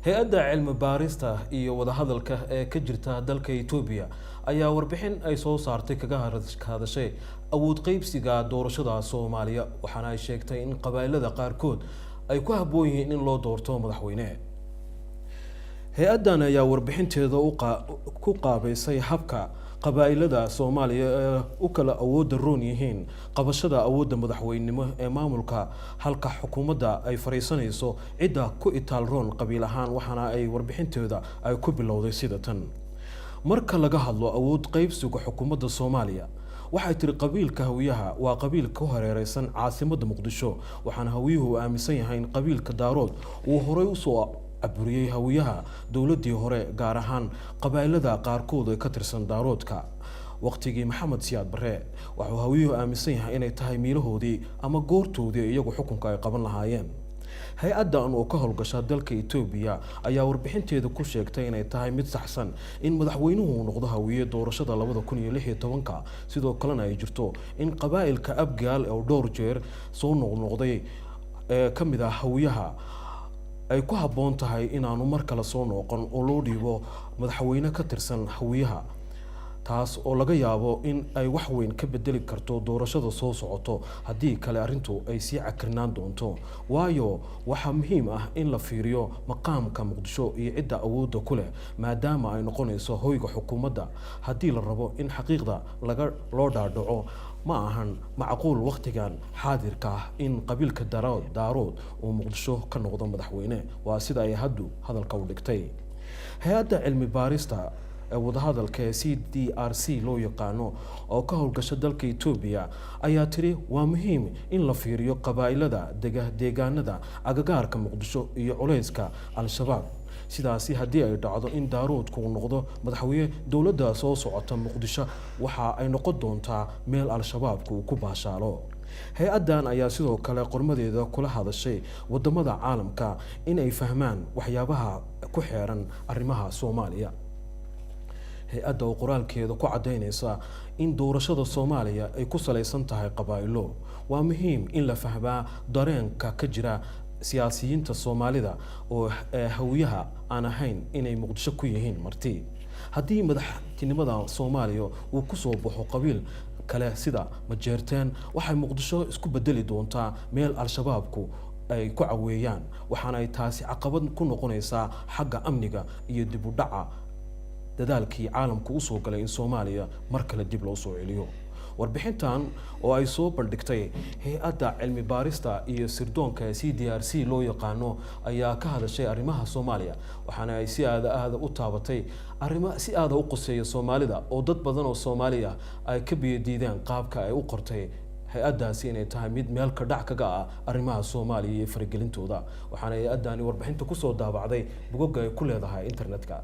Hay-adda cilmi baarista iyo wadahadalka ee ka jirta dalka Etoobiya ayaa warbixin ay soo saartay kaga hadashay awood qeybsiga doorashada Soomaaliya, waxaana ay sheegtay in qabaa'ilada qaarkood ay ku habboon yihiin in loo doorto madaxweyne. Hay-addan ayaa warbixinteeda ku qaabaysay habka qabaa'ilada Soomaaliya ee u kala awoodda roon yihiin qabashada awoodda madaxweynenimo ee maamulka, halka xukuumadda ay fariisanayso cidda ku itaal roon qabiil ahaan. Waxaana ay warbixinteeda ay ku bilowday sida tan: marka laga hadlo awood qaybsiga xukuumadda Soomaaliya, waxay tiri, qabiilka Hawiyaha waa qabiil ku hareereysan caasimadda Muqdisho, waxaana Hawiyuhu uu aaminsan yahay in qabiilka Daarood uu horey usoo caburiyey Hawiyaha dowladdii hore, gaar ahaan qabaa'ilada qaarkood ee ka tirsan Daaroodka waqtigii Maxamed Siyaad Barre. Waxuu Hawiyuhu aaminsan yahay inay tahay miilahoodii ama goortoodii iyagu xukunka ay qaban lahaayeen. Hay-addan oo ka howlgasha dalka Etoobiya ayaa warbixinteeda ku sheegtay inay tahay mid saxsan in madaxweynuhu uu noqdo Hawiye doorashada 2016-ka. Sidoo kalena ay jirto in qabaa'ilka Abgaal oo dhowr jeer soo noqnoqday ee ka mid ah Hawiyaha ay ku habboon tahay inaanu mar kale soo noqon oo loo dhiibo madaxweyne ka tirsan Hawiyaha, taas oo laga yaabo in ay wax weyn ka bedeli karto doorashada soo socoto, haddii kale arrintu ay sii cakirnaan doonto. Waayo, waxaa muhiim ah in la fiiriyo maqaamka Muqdisho iyo cidda awoodda ku leh, maadaama ay noqonayso hoyga xukuumadda. Haddii la rabo in xaqiiqda laga loo dhaadhaco, ma ahan macquul wakhtigan xaadirka ah in qabiilka Daarood uu Muqdisho ka noqdo madaxweyne, waa sida ay haddu hadalka u dhigtay. Hay-adda cilmi baarista ee wadahadalka ee CDRC loo yaqaano oo ka howlgasha dalka Etoobiya ayaa tiri, waa muhiim in la fiiriyo qabaa'ilada dega deegaanada agagaarka Muqdisho iyo culayska Al-Shabaab. Sidaasi haddii ay dhacdo in Daaroodku uu noqdo madaxweyne dowladda soo socota, Muqdisho waxa ay noqon doontaa meel Al-Shabaabku uu ku baashaalo. Hay-addan ayaa sidoo kale qormadeeda kula hadashay wadamada caalamka in ay fahmaan waxyaabaha ku xeeran arrimaha Soomaaliya. Hay-adda oo qoraalkeeda ku caddaynaysa in doorashada Soomaaliya ay ku salaysan tahay qabaa'ilo, waa muhiim in la fahmaa dareenka ka jira siyaasiyiinta Soomaalida oo Hawiyaha aan ahayn inay Muqdisho ku yihiin marti. Haddii madaxtinimada Soomaaliya uu kusoo baxo qabiil kale sida Majeerteen, waxay Muqdisho isku bedeli doontaa meel Al-Shabaabku ay ku caweeyaan, waxaana ay taasi caqabad ku noqonaysaa xagga amniga iyo dib u dhaca dadaalkii caalamku usoo galay in Soomaaliya mar kale dib loo soo celiyo. Warbixintan oo ay soo bandhigtay hay-adda cilmi baarista iyo sirdoonka ee CDRC loo yaqaano ayaa ka hadashay arrimaha Soomaaliya, waxaana ay si aada aada u taabatay arrimo si aada u quseeya Soomaalida, oo dad badan oo Soomaali ah ay ka biyadiideen qaabka ay u qortay hay-addaasi inay tahay mid meel ka dhac kaga ah arrimaha Soomaaliya iyo faragelintooda. Waxaana hay-addani warbixinta kusoo daabacday bogagga ay ku leedahay internetka.